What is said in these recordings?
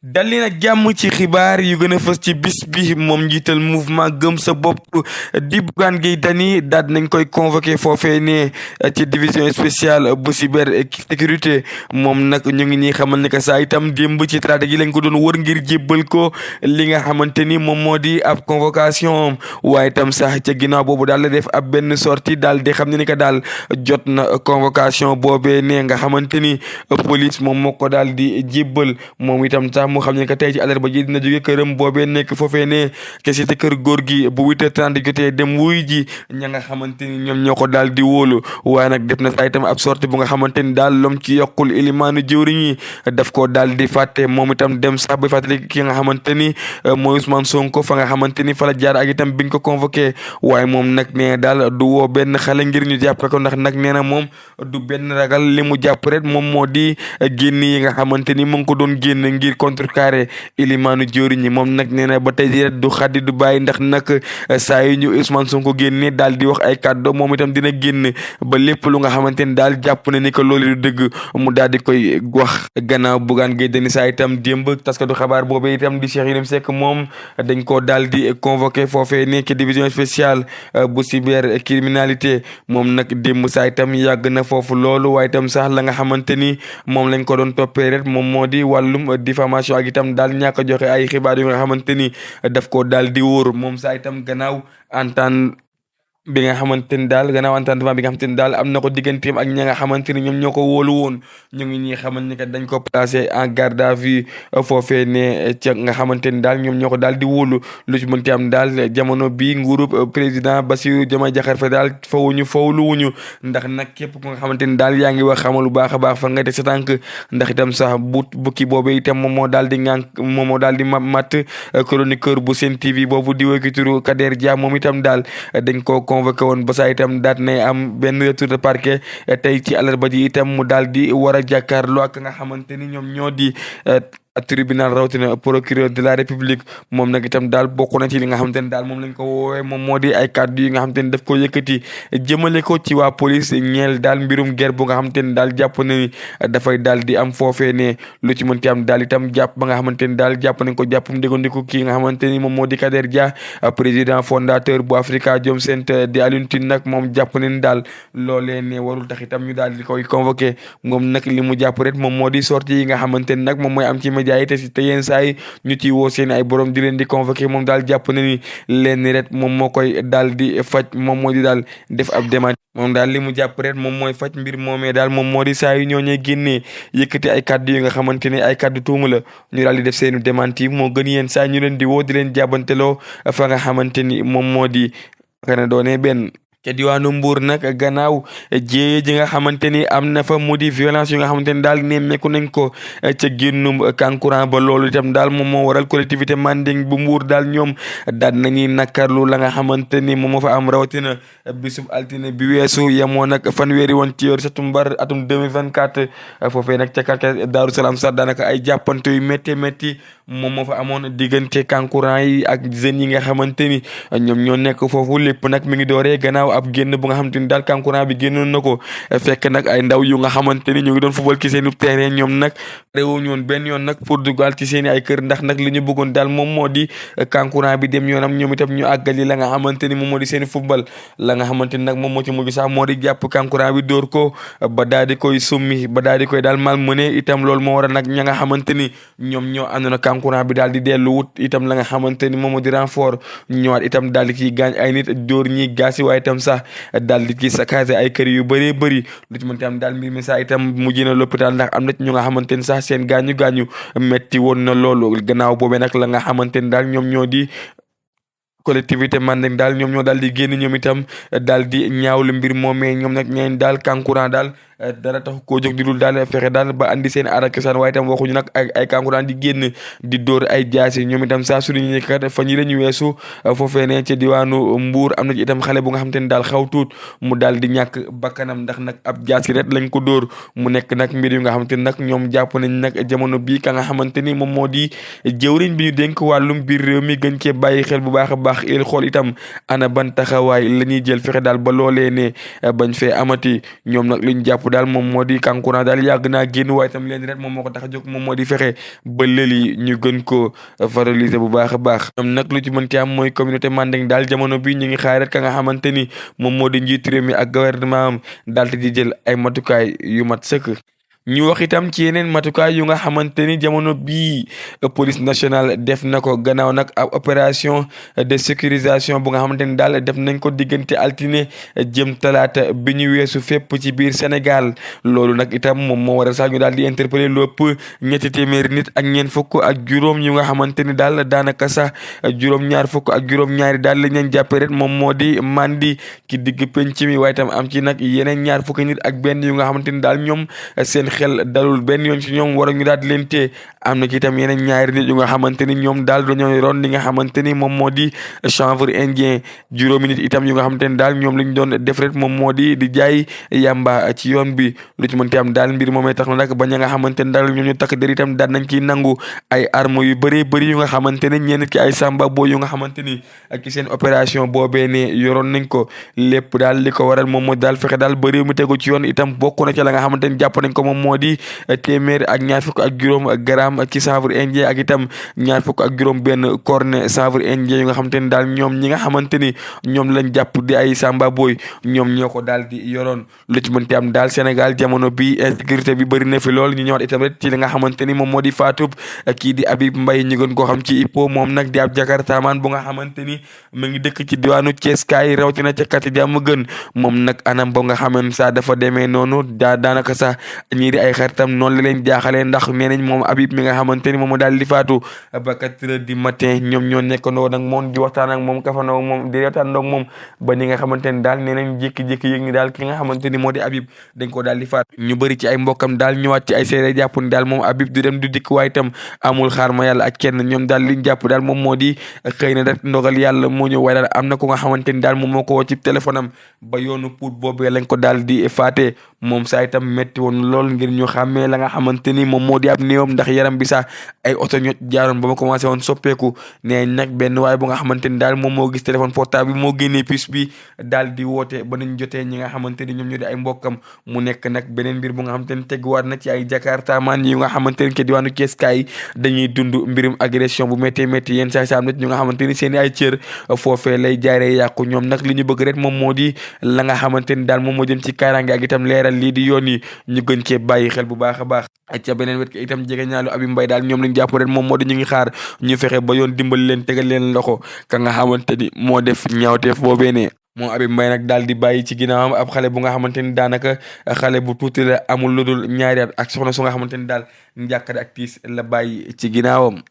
dalli nag jàmm ci xibaar yu gën a fës ci bis bi moom njiital mouvement gëm sa bopp di Bougane Gueye Dany daal nañ koy convoqué foofee ne ci division spéciale bu cybersécurité moom nag ñu ngi ñuy xamal ne que saa itam démb ci talaata ji lañ ko doon wër ngir jébbal ko li nga xamante ni moom moo di ab convocation waaye itam sax ca ginnaaw boobu daal la def ab benn sortie daal di xam ne ni que daal jot na convocation boobee ne nga xamante ni police moom moo ko daal di jébbal moom itam sax mu xam ne que tey ci àllarba ji dina jóge këram boobee nekk foofee ne ke cité kër góor gi bu 8h30 jotee dem wuy ji ña nga xamante ni ñoom ñoo ko daal di wóolu waaye nag def na saa itam ab sortie bu nga xamante ni daal lom ci yokkul ilimaanu jëwriñ yi daf ko daal di fàtte moom itam dem sax ba fàttali ki nga xamante ni mooy Ousmane Sonko fa nga xamante ni fa la jaar ak itam biñ ko convoqué waaye moom nag nee daal du woo benn xale ngir ñu jàpp ko ndax nag nee na moom du benn ragal li mu jàpp rek moom moo di génn yi nga xamante ni mu ngi ko doon génn ngir contrecarré ilimaanu jëwriñ ñi moom nag nee na ba tey jii rek du xaddi du bàyyi ndax nag saa yu ñu Ousmane Sonko génne daal di wax ay kàddu moom itam dina génn ba lépp lu nga xamante ni daal jàpp na ni que loolu du dëgg mu daal di koy wax gannaaw Bougane Gueye Dany saa itam démb taskatu xabaar boobee itam di Cheikh Yérim Seck moom dañ koo daal di convoqué foofee nekk division spéciale bu cybercriminalité moom nag démb saa itam yàgg na foofu loolu waaye itam sax la nga xamante ni moom lañ ko doon toppee rek moom moo di wàllum diffamation ak itam daal ñàkk a joxe ay xibaar yu nga xamante ni daf ko daal di wóor moom saa itam gannaaw antaan bi nga xamante ni daal gannaaw entendement bi nga xamante ni daal am na ko digganteem ak ña nga xamante ni ñoom ñoo ko wóolu woon ñu ngi ñuy xamal ni que dañ ko placé en garde à vue foofee ne ca nga xamante ni daal ñoom ñoo ko daal di wóolu lu ci mënti am daal jamono bi nguurub président Bassirou Diomaye Diakhar Faye daal fawlu wuñu ndax nag képp ku nga xamante ni daal yaa ngi wax xamal lu baax a baax fan nga teg sa tànk ndax itam sax bukki boobee itam moom moo daal di ŋànk moom moo daal di matt chroniqueur bu Sen TV boobu di wékki turu Kader Dia moom itam daal dañ ko convoqué woon ba saa itam daat nay am benn retour de parquet tey ci àllarba ji itam mu daal di war a jàkkaarloo ak nga xamante ni ñoom ñoo di tribunal rawatina procureur de la république moom nag itam daal bokk na ci li nga xamante ne daal moom lañ ko woowee moom moo di ay kàddu yi nga xamante ne daf ko yëkkati jëmale ko ci waa police ñeel daal mbirum guerre bu nga xamante ne daal jàpp na ni dafay daal di am foofee ne lu ci mënti am daal itam jàpp ba nga xamante ni daal jàpp nañ ko jàppum dégandiku kii nga xamante ni moom moo di Kader Dia président fondateur bu Afrikajom Center di Alioune Tine nag moom jàpp nañ daal loolee ne warul tax itam ñu daal di koy convoqué moom nag li mu jàpp rek moom moo di sortie yi nga xamante ni nag moom mooy am ci jaay te yenn saa yi ñu ci woo seen ay borom di leen di convoqué moom daal jàpp na ni leen rek moom moo koy daal di faj moom moo di daal def ab demande moom daal li mu jàpp rek moom mooy faj mbir moomee daal moom moo di saa yu ñooñee génnee yëkkati ay kaddu yi nga xamante ne ay kaddu tuuma la ñu daal di def seenu démenti moo gën yéen saa ñu leen di woo di leen jàbbanteloo fa nga xamante ni moom moo di kana doone benn ca diwaanu Mbuur nag gannaaw jéye ji nga xamante ni am na fa mu di violence yu nga xamante ni daal nemmeeku nañ ko ca génnum kankuran ba loolu itam daal moom moo waral collectivité Manding bu Mbuur daal ñoom daal nañuy nakarlu la nga xamante ni moom moo fa am rawatina bisub altine bi weesu yemoo nag fanweeri woon ci yor satumbar atum 2024 foofee nag ca quartier Daaru Salaam sax daanaka ay jàppante yu métti moom moo fa amoon diggante kankuran yi ak jeunes yi nga xamante ni ñoom ñoo nekk foofu lépp nag mi ngi dooree gannaaw ab génn bu nga xamante ni daal kankuran bi génnoon na ko fekk nag ay ndaw yu nga xamante ni ñu ngi doon football ci seen terrain ñoom nag réewuñu woon benn yoon nag pour dugal ci seen ay kër ndax nag li ñu bëggoon daal moom moo di kankuran bi dem yoonam ñoom itam ñu àggali la nga xamante ni moom moo di seen football la nga xamante ni nag moom moo ci mujj sax moo di jàpp kankuran bi dóor ko ba daal di koy summi ba daal di koy daal malmené itam loolu moo waral nag ña nga xamante ni ñoom ñoo àndoon kankuran bi daal di dellu wut itam la nga xamante ni moom moo di renfort ñëwaat itam daal di ciy gaañ ay nit dóor ñi gaasi waaye itam sax daal di ci saccagé ay kër yu bëree bëri lu ci mënti am daal mbir mi sax itam mujj na l'hôpital ndax am na ñu nga xamante ni sax seen gaañu metti woon na loolu gannaaw boobee nag la nga xamante ni daal ñoom ñoo di collectivité Manding daal ñoom ñoo daal di génn ñoom itam daal di ñaawlu mbir moomee ñoom nag ñeen daal kankuran daal dara tax koo jóg di dul daal fexe daal ba andi seen aada cosaan waaye itam waxuñu nag ay kankuraan di génn di dóor ay jaasi ñoom itam saa su ñu kat fa ñi la ñu weesu foofee ne ca diwaanu Mbuur am na ci itam xale bu nga xamante ni daal xaw tuut mu daal di ñàkk bakkanam ndax nag ab jaasi rek lañ ko dóor mu nekk nag mbir yu nga xamante ni nag ñoom jàpp nañ nag jamono bii ka nga xamante ni moom moo di jëwriñ bi ñu dénk wàllum biir réew mi gën cee bàyyi xel bu baax a baax baax il xool itam ana ban taxawaay la ñuy jël fexe daal ba loolee ne bañ fee amati ñoom nag li ñu jàpp daal moom moo di Kankourang daal yàgg naa génn waaye itam leen rek moom moo ko tax a jóg moom moo di fexe ba lëli ñu gën ko valoriser bu baax a baax ñoom nag lu ci mën ci am mooy communauté Manding daal jamono bi ñu ngi xaar rek ka nga xamante ni moom moo di njiitu réew mi ak gouvernement am daal di jël ay matukaay yu mat sëkk. ñu wax itam ci yeneen matukaay yu nga xamante ni jamono bii police nationale def na ko gannaaw nag ab opération de sécurisation bu nga xamante ni daal def nañ ko diggante altine jëm talaata bi ñu weesu fépp ci biir Sénégal loolu nag itam moom moo waral sax ñu daal di interpeller lépp ñetti téeméeri nit ak ñeent fukk ak juróom yu nga xamante ni daal daanaka sax juróom-ñaar fukk ak juróom-ñaari daal lañ leen jàppee rek moom moo di mandi ki digg penc mi waaye itam am ci nag yeneen ñaar fukki nit ak benn yu nga xamante ni daal ñoom seen xel dalul benn yoon ci ñoom war ñu daal di leen tee am na ci itam yeneen ñaari nit yu nga xamante ni ñoom daal dañoo yoroon li nga xamante ni moom moo di chanvre indien juróomi nit itam yu nga xamante ni daal ñoom lañ doon def rek moom moo di jaay yamba ci yoon bi lu ci mënti am daal mbir moomee tax na nag ba ña nga xamante ni daal ñoom ñu takk der itam daal nañ ciy nangu ay armes yu bëree bëri yu nga xamante ni ñenn ki ay samba boo yu nga xamante ni ak ci seen opération boobee ne yoroon nañ ko lépp daal li ko waral moom moo daal fexe daal ba réew mi tegu ci yoon itam bokk na ci la nga xamante ni jàpp nañ ko moom moo di téeméer ak ñaar fukk ak juróom gramme ci chanvre indien ak itam ñaar fukk ak juróom benn cornet chanvre indien yu nga xamante ni daal ñoom ñi nga xamante ni ñoom lañ jàpp di ay samba boy ñoom ñoo ko daal di yoroon lu ci mënti am daal Sénégal jamono bi insécurité bi bëri na fi lool ñu ñëwaat itam rek ci li nga xamante ni moom moo di faatub kii di Habib Mbaye ñu gën koo xam ci Hippo moom nag di ab jakartaman bu nga xamante ni mu ngi dëkk ci diwaanu Thiès kaay rawatina ca kati jàmm gën moom nag anam ba nga xamante sa dafa demee noonu daanaka sax ñii di ay xaritam noonu la leen jaaxalee ndax nee nañ moom Habib mi nga xamante ni moom mu daal di faatu ba 4 heures du matin ñoom ñoo nekkandoo nag moom di waxtaan ak moom kafandoo moom di waxtaan ak moom ba ni nga xamante ni daal nee nañ jékki-jékki yëg ni daal ki nga xamante ni moo di Habib dañ ko daal di faatu ñu bëri ci ay mbokkam daal ñëwaat ci ay seede jàpp ni daal moom Habib du dem du dikk waaye itam amul xaar ma yàlla ak kenn ñoom daal liñ jàpp daal moom moo di xëy na rek ndogal yàlla moo ñëw waaye daal am na ko nga xamante ni daal moom moo ko woo ci téléphone am ba yoonu puut boobee lañ ko daal di faatee moom saa itam metti woon lool ngir ñu xàmmee la nga xamante ni moom moo di ab néewam ndax yaram bi sax ay oto ñoo jaaroon ba ma commencé woon soppeeku nee nag benn waaye bu nga xamante ni daal moom moo gis téléphone portable bi moo génnee puce bi daal di woote ba nañ jotee ñi nga xamante ni ñoom ñoo di ay mbokkam mu nekk nag beneen mbir bu nga xamante ni teguwaat na ci ay jakarta man yi nga xamante ni ke diwaanu Kees kaay dañuy dund mbirum agression bu métti métti yenn saa am nit ñu nga xamante ni seen i ay cër foofee lay jaaree yàqu ñoom nag li ñu bëgg rek moom moo di la nga xamante ni daal moom moo jëm ci kaaraange ak itam leeral lii di yoon yi ñu gën cee bàyyi xel bu baax a baax ca beneen wet itam jege ñaalu Habib Mbaye daal ñoom lañ jàpp ren moom moo di ñu ngi xaar ñu fexe ba yoon dimbali leen tegal leen loxo ka nga xamante ni moo def ñaawteef boobee ne moom Habib Mbaye nag daal di bàyyi ci ginnaawam ab xale bu nga xamante ni daanaka xale bu tuuti la amul lu dul ñaari at ak soxna su nga xamante ni daal njàkkare ak tiis la bàyyi ci ginnaawam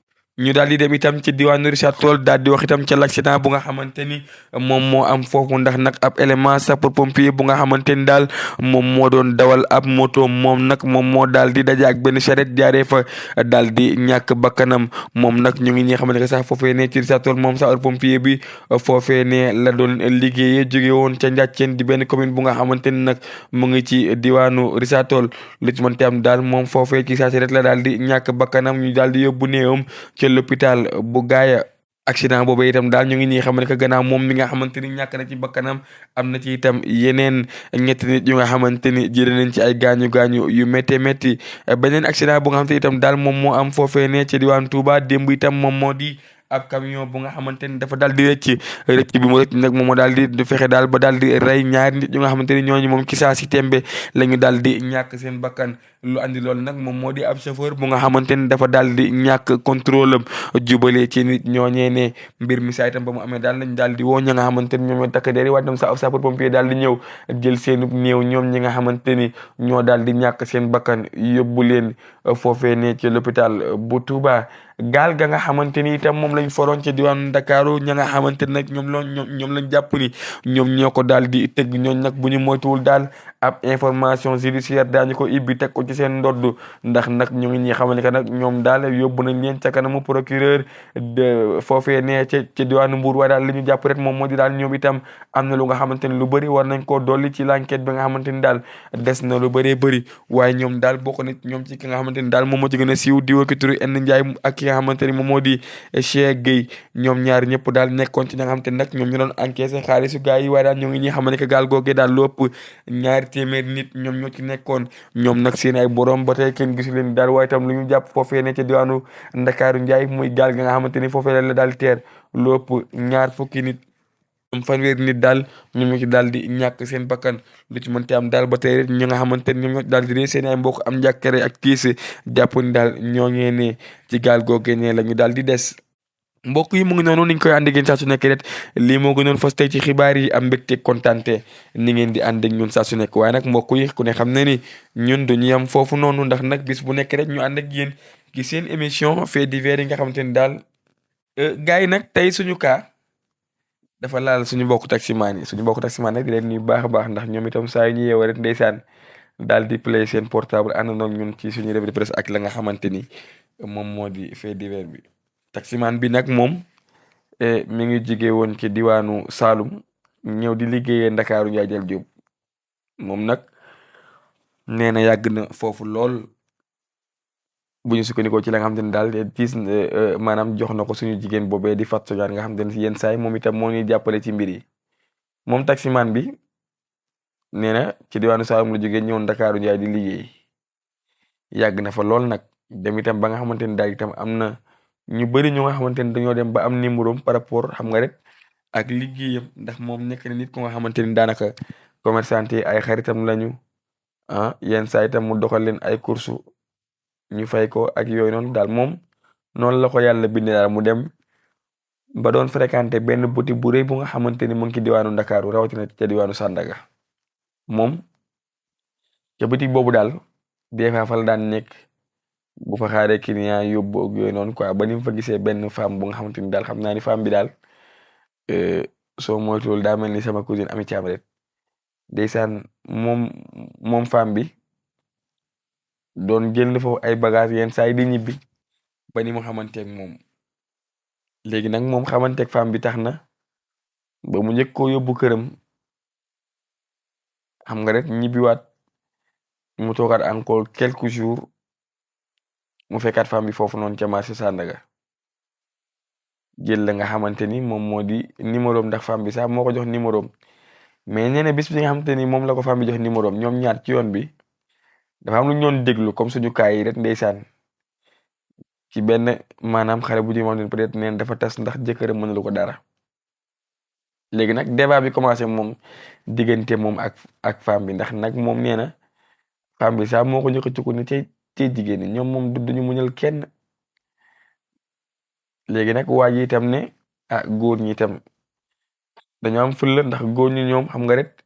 ñu daal di dem itam ci diwaanu Richard Toll daal di wax itam ca l'accident bu nga xamante ni moom moo am foofu ndax nag ab élément sapeur pompier bu nga xamante ni daal moom moo doon dawal ab moto moom nag moom moo daal di daje ak benn charrette jaaree fa daal di ñàkk bakkanam moom nag ñu ngi ñi xamante ne sax foofee ne ci Richard Toll moom sapeur pompier bi foofee ne la doon liggéeyee jóge woon ca Ndiathiène di benn commune bu nga xamante ni nag mu ngi ci diwaanu Richard Toll lu ci mënti am daal moom foofee ci saa si rek la daal di ñàkk bakkanam ñu daal di yóbbu néewam ci l'hôpital bu Gaaya accident boobu itam daal ñu ngi nii xam ne que gannaaw moom mi nga xamante ni ñàkk na ci bakkanam am na ci itam yeneen ñetti nit yu nga xamante ni jëlee nañ ci ay gaañu yu métti métti beneen accident bu nga xamante itam daal moom moo am foofee ne ci diwaan Touba démb itam moom moo di ab camion bu nga xamante ni dafa daal di rëcc bi mu rëcc nag moom moo daal di fexe daal ba daal di rey ñaari nit yu nga xamante ni ñooñu moom ci saa si tembe la ñu daal di ñàkk seen bakkan lu andi loolu nag moom moo di ab chauffeur bu nga xamante ni dafa daal di ñàkk contrôle am jubale ci nit ñooñee ne mbir mi saa itam ba mu amee daal lañ daal di woo ña nga xamante ni ñoom ñoo takk der yi waaye tam sa sapeur pompier daal di ñëw jël seen néew ñoom ñi nga xamante ni ñoo daal di ñàkk seen bakkan yóbbu leen foofee ne ci l'hôpital bu Touba gaal ga nga xamante ni itam moom lañ foroon ci diwaanu Ndakaaru ña nga xamante ni nag ñoom lañ jàpp ni ñoom ñoo ko daal di tëgg ñooñ nag bu ñu moytuwul daal ab information judiciaire daañu ko ibbi teg ko ci seen ndodd ndax nag ñu ngi ñi xamal ne que nag ñoom daal yóbbu nañ leen ca kanamu procureur de foofee ne ca diwaanu Mbour waaye daal li ñu jàpp rek moom moo di daal ñoom itam am na lu nga xamante ni lu bëri war nañ koo dolli ci l'enquête bi nga xamante ni daal des na lu bëree bëri waaye ñoom daal bokk na ñoom ci ki nga xamante ni daal moom moo ci gën a siiw di wëkki turu N Ndiaye ak ki nga xamante ni moom moo di Cheikh Gueye ñoom ñaar ñëpp daal nekkoon ci ña nga xamante ni nag ñoom ñu doon encaissé xaalisu gars yi waaye daal ñoo ngi ñi xamal ne que gaal googee daal lu ëpp ñaari téeméer nit ñoom ñoo ci nekkoon ñoom nag seen ay borom ba tey kenn gisu leen daal waaye itam lu ñu jàpp foofee ne ca diwaanu Ndakaaru Njaay muy gaal ga nga xamante ni foofee la daal teer lu ëpp ñaar fukki nit fanweeri nit daal ñoom ñoo ci daal di ñàkk seen bakkan lu ci mënti am daal ba tey ñi nga xamante ni ñoom ñoo daal di ree seen ay mbokk am njàkkare ak tiis jàpp ni daal ñooñee ne ci gaal googee ne la ñu daal di des mbokk yi mu ngi noonu niñ koy ànd ak yéen saa su nekk rek lii moo gënoon fas tey ci xibaar yi am mbégte kontante ni ngeen di ànd ak ñun saa su nekk waaye nag mbokk yi ku ne xam ne ni ñun duñu yam foofu noonu ndax nag bis bu nekk rek ñu ànd ak yéen ci seen émission fait divers yi nga xamante ni daal gars yi nag tey suñu kaa dafa laal suñu mbokku taximaan yi suñu mbokku taximaan nag di leen nuyu baax a baax ndax ñoom itam saa yu ñu yeewoo rek ndeysaan daal di play seen portable àndandoo ak ñun ci suñu revue de presse ak la nga xamante ni moom moo di fait divers bi taximaan bi nag moom mi ngi jige woon ci diwaanu Saalum ñëw di liggéeyee Ndakaaru Njaay jël Jóob moom nag nee na yàgg na foofu lool bu ñu sukkandikoo ci la nga xamante ne daal tiis maanaam jox na ko suñu jigéen boobee di Fatou Sodiane nga xamante ne yenn saay moom itam moo ñuy jàppale ci mbir yi moom taximaan bi nee na ci diwaanu Saalum la jógee ñëw Ndakaaru Njaay di liggéey yàgg na fa lool nag dem itam ba nga xamante ni daal itam am na ñu bëri ñu nga xamante ni dañoo dem ba am numéro par rapport xam nga rek ak liggéeyam ndax moom nekk na nit ku nga xamante ni daanaka commerçant yi ay xaritam lañu yenn saa itam mu doxal leen ay course ñu fay ko ak yooyu noonu daal moom noonu la ko yàlla bindee daal mu dem ba doon fréquenté benn boutique bu rëy bu nga xamante ni mu ngi ci diwaanu Ndakaaru rawatina ca diwaanu Sandaga moom ca boutique boobu daal des fois fa la daan nekk bu fa xaaree client yóbbu ak yooyu noonu quoi ba ni mu fa gisee benn femme bu nga xamante ni daal xam naa ni femme bi daal soo moytuwul daa mel ni sama cousine Ami Thiam rek ndeysaan moom femme bi doon jël foofu ay bagages yenn saa yi di ñibbi ba ni mu xamanteeg moom léegi nag moom xamanteeg femme bi tax na ba mu njëkk koo yóbbu këram xam nga rek ñibbiwaat mu toogaat encore quelques jours mu fekkaat femme bi foofu noonu ca marché Sandaga jël la nga xamante ni moom moo di numéro ndax femme bi sax moo ko jox numéro mais nee na bis bi nga xamante ni moom la ko femme bi jox numéro ñoom ñaar ci yoon bi dafa am lu ñu doon déglu comme suñu kaay yi rek ndeysaan ci benn maanaam xale bu ñu xamante ni peut-être neen dafa tas ndax jëkkëram mënalu ko dara léegi nag débat bi commencé moom diggante moom ak femme bi ndax nag moom nee na femme bi sax moo ko njëkk a cukku ni ci jigéen ñi ñoom moom duñu muñal kenn léegi nag waa ji itam ne góor ñi itam dañoo am fulla ndax góor ñi ñoom xam nga rek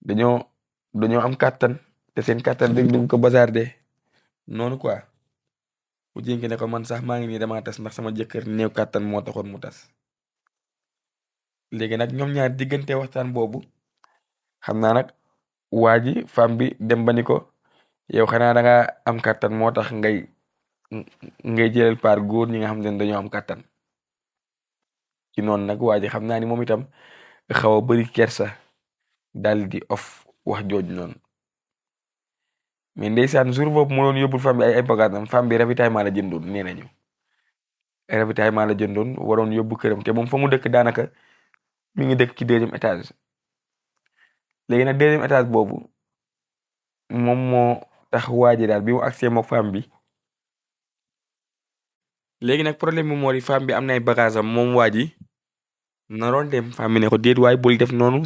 dañoo am kàttan te seen kàttan rek duñ ko bazarde noonu quoi bu jénki ne ko man sax maa ngi nii damaa tas ndax sama jëkkër néew kàttan moo taxoon mu tas léegi nag ñoom ñaar diggante waxtaan boobu xam naa nag waa ji femme bi dem ba ni ko yow xanaa da nga am kàttan moo tax ngay jëlal par góor ñi nga xam ne dañoo am kàttan ci noonu nag waa ji xam naa ni moom itam xaw a bari kersa daal di off wax jooju noonu mais ndeysaan jour boobu mu doon yóbbul femme bi ay bagages am femme bi ravitaillement la jëndoon nee nañu ravitaillement la jëndoon waroon yóbbu këram te moom fa mu dëkk daanaka mi ngi dëkk ci 2e étage léegi nag 2e étage boobu moom moo tax waa ji daal bi mu agsee mook femme bi léegi nag problème bi moo di femme bi am na ay bagages am moom waa ji naroon dem femme bi ne ko déet waaye bul def noonu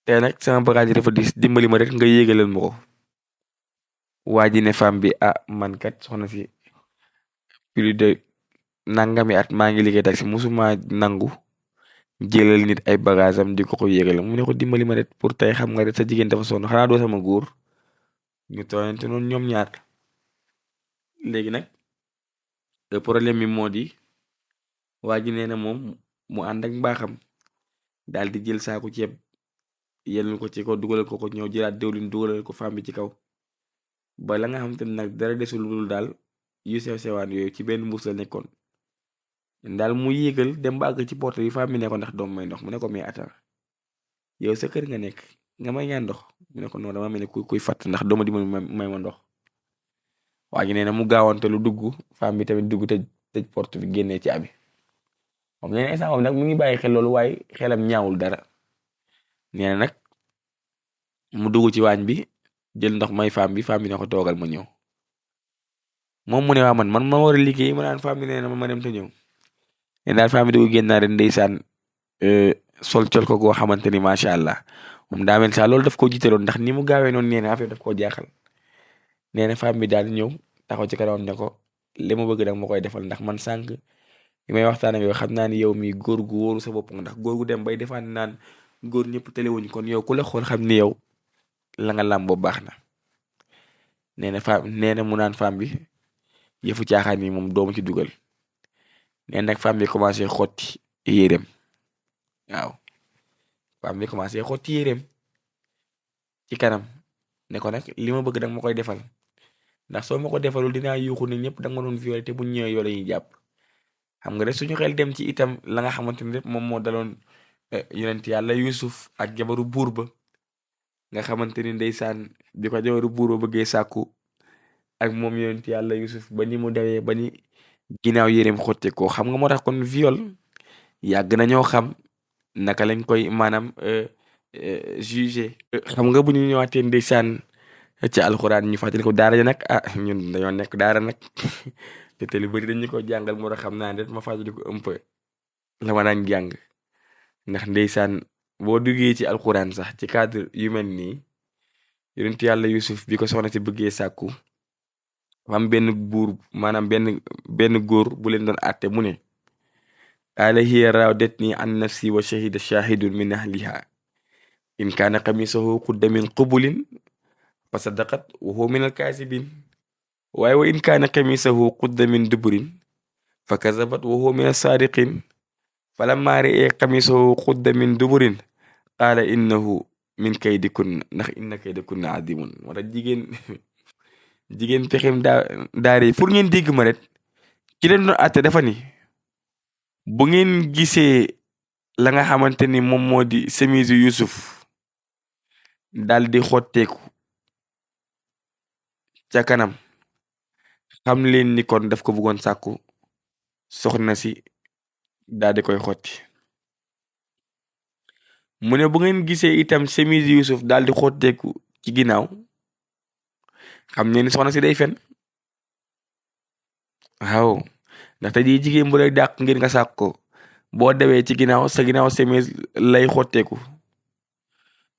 te nag sama bagage yi dafa dis dimbali ma rek nga yéegalal ma ko waa ji ne femme bi man kat soxna si plus de nangami at maa ngi liggéey taxi musuma nangu jëlal nit ay bagages am di ko yéegalal mu ne ko dimbali ma rek pour tey xam nga rek sa jigéen dafa sonn xanaa doo sama góor ñu tooyante noonu ñoom ñaar léegi nag problème bi moo di waa ji nee na moom mu ànd ak mbaaxam daal di jël saaku ceeb yenn ko ci kaw dugalal ko ñëw jëlaat diwlin dugalal ko femme bi ci kaw ba la nga xam te ne nag dara desul lu dul daal yu sew sewaan yooyu ci benn mbuus la nekkoon daal mu yéegal dem ba àgg ci porte bi femme bi ne ko ndax doom may ndox mu ne ko mais attends yow sa kër nga nekk nga may ñaan ndox mu ne ko non dama mel ne kuy fàtt ndax dooma di may ma ndox waa ji nee na mu gaawante lu dugg femme bi tamit dugg tëj porte bi génnee ci abi moom nee na instant moom nag mu ngi bàyyi xel loolu waaye xelam ñaawul dara nee na nag mu dugg ci waañ bi jël ndox may femme bi ne ko toogal ma ñëw moom mu ne waa man ma war a liggéey ma naan femme bi nee na ma dem te ñëw nee daal femme bi dugg génn naa ren ndeysaan sol col ko goo xamante ni macha allah moom daa mel saa loolu daf koo jiitaloon ndax ni mu gaawee noonu nee na affaire daf koo jaaxal nee na femme bi daal ñëw taxaw ci kanamam ne ko li ma bëgg nag ma koy defal ndax man sànq li may waxtaan ak yow xam naa ni yow mi góor gu wóoru sa bopp nga ndax góor gu dem bay defaan naan góor ñëpp telewuñ kon yow ku la xool xam ni yow la nga làmboo baax na nee na mu naan femme bi yëfu caaxaan yi moom doomu ci dugal nee nag femme bi commencé xotti yéreem waaw femme bi commencé xotti yéreem ci kanam ne ko nag li ma bëgg nag ma koy defal ndax soo ma ko defalul dinaa yuuxu ne ñëpp da nga ma doon violé te bu ñëwee yoo la ñuy jàpp xam nga rek suñu xel dem ci itam la nga xamante ni rek moom moo daloon yonent yàlla Yusuf ak jabaru buur ba nga xamante ni ndeysaan bi ko jabaru buur ba bëggee sàkku ak moom yonent yàlla Yusuf ba ni mu dawee ba ni ginnaaw yéreem xotte ko xam nga moo tax kon viol yàgg nañoo xam naka lañ koy maanaam jugé xam nga bu ñu ñëwaatee ndeysaan ci alxuraan ñu fàttali ko daara ja nag ñun dañoo nekk daara nag te lu bari dañu ko jàngal moo tax xam naa ne ma fàttali ko un peu la ma daan jàng ndax ndeysaan boo duggee ci alxuraan sax ci cadre yu mel nii yonent yàlla Yusuf bi ko soxna si bëggee sàkku am benn buur maanaam benn góor bu leen doon àtte mu ne qaala hiya raawadatnii an nafsi wa shahida shahidun min ahliha in kaana qamiisuhu qudda min qubulin fa sadaqat wa huwa min alkaasibin waaye wa in kaana qamiisuhu qudda min duburin fa kazabat wa huwa min alsaadiqin falammaa ra'aa qamiisuhu qudda min duburin qaala innahu min kaydikunna ndax inna kaydakunna aziimun moo tax jigéen pexem daare pour ngeen dégg ma rek ci leen doon àtte dafa ni bu ngeen gisee la nga xamante ni moom moo di chemise Yusuf daal di xotteeku ca kanam xam leen ni kon daf ko bëggoon sàkku soxna si daal di koy xotti mu ne bu ngeen gisee itam chemise Yusuf daal di xotteeku ci ginnaaw xam ngeen ni soxna si day fen waaw ndaxte di jigéen bu lay dàq ngir nga sàkk ko boo dewee ci ginnaaw sa ginnaaw chemise lay xotteeku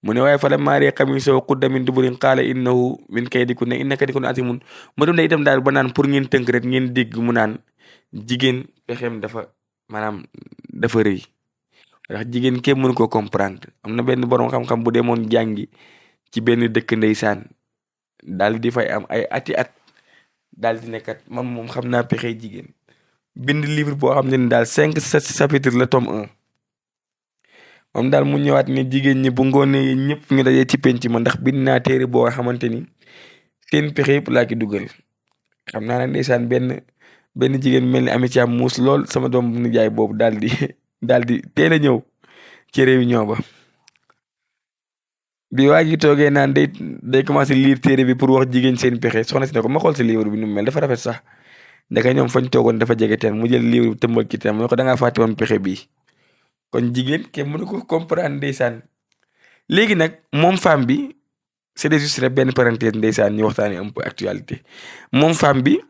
mu ne waaye falammaa ra'aa qamiisahu qudda min duburin qaala innahu min kaydikunna inna kaydakunna aziimun mu dem da itam daal ba naan pour ngeen tënk rek ngeen dégg mu naan jigéen pexeem dafa maanaam dafa rëy ndax jigéen kenn mënu ko comprendre am na benn borom xam-xam bu demoon jàngi ci benn dëkk ndeysaan daal di fay am ay ati at daal di nekkat man moom xam naa pexe jigéen bind livre boo xam ne ni daal 5 chapitre la tome 1 moom daal mu ñëwaat ne jigéen ñi bu ngoonee ñëpp ñu dajee ci penc ma ndax bind naa téere boo xamante ni seen pexe yëpp laa ki dugal xam naa ne ndeysaan benn jigéen mel ni ami ci am muus lool sama doom bu nijaay boobu daal di teel a ñëw ci réunion ba bi waa ji toogee naan day commencé lire téere bi pour wax jigéen seen pexe soxna si ne ko ma xool si livre bi nu mu mel dafa rafet sax ndaka ñoom fañ toogoon dafa jege teen mu jël livre bi tëmbal ci teen mu ne ko da ngaa fàtte woon pexe bii kon jigéen kenn mënu ko comprendre ndeysaan léegi nag moom femme bi c'est juste rek benn parenthèse ndeysaan ñu waxtaanee un peu actualité moom femme bi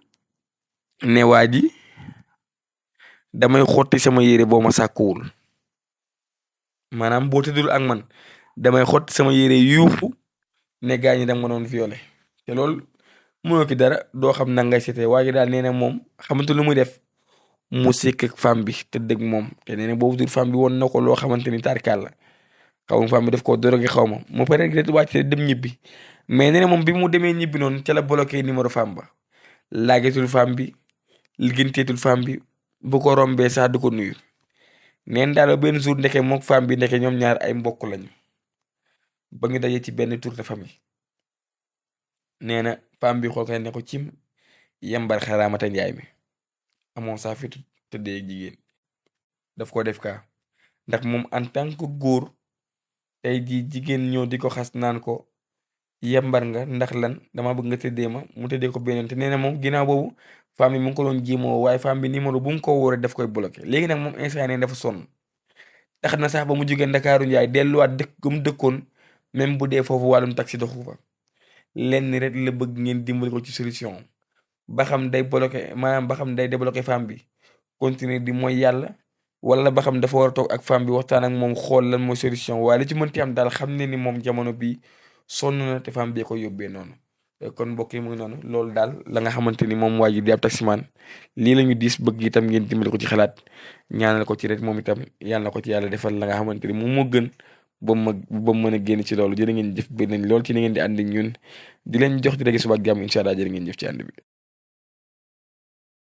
ne waa ji damay xotti sama yére boo ma sàkkuwul maanaam boo tëddul ak man damay xotti sama yére yuuxu ne gaa ñi danga ma doon violé te loolu mënoo ki dara doo xam na ngay seetee waa ji daal nee na moom xamante lu muy def mu sekk ak femme bi te dëgg moom te nee na boobu tur femme bi woon na ko loo xamante ni tarkaal la xaw ma femme bi def koo doroge xaw ma mu pare rek wàcc dem ñibbi mais nee na moom bi mu demee ñibbi noonu ca la bloqué numéro femme ba laagetul femme bi ligganteetul femme bi bu ko rombee sax du ko nuyu neen daal benn jour ndeke mook femme bi ndeke ñoom ñaar ay mbokk lañu ba ñu dajee ci benn tour de famille. nee na femme bi xool ko ne ko cim yembar xaraamata njaay mi amoon saa fi tëddee jigéen daf ko def kaa ndax moom en tant que góor tey jii jigéen ñëw di ko xas naan ko yembar nga ndax lan dama bëgg nga tëddee ma mu tëddee ko beneen te nee na moom ginnaaw boobu femme bi mu ngi ko doon jéemoo waaye femme bi numéro bu mu ko wóoree daf koy bloqué léegi nag moom instant ne dafa sonn tax na sax ba mu jógee Ndakaaru Njaay delluwaat dëkk gum dëkkoon même bu dee foofu wàllum taxi doxu fa lenn rek la bëgg ngeen dimbali ko ci solution ba xam day bloqué maanaam ba xam day débloqué femme bi continuer di mooy yàlla wala ba xam dafa war a toog ak femme bi waxtaan ak moom xool lan mooy solution waaye li ci mënti am daal xam ne ni moom jamono bi sonn na te femme bi ko yóbbee noonu kon mbokk yi mu ngi noonu loolu daal la nga xamante ni moom waa ji di ab taximaan lii la ñu diis bëgg itam ngeen dimbali ko ci xalaat ñaanal ko ci rek moom itam yàlla na ko ci yàlla defal la nga xamante ni moom moo gën ba mu mën a génn ci loolu jërë ngeen jëf bëgg nañ lool ci ni ngeen di ànd ñun di leen jox di rek suba ak jàmm incha allah jërë ngeen jëf ci ànd bi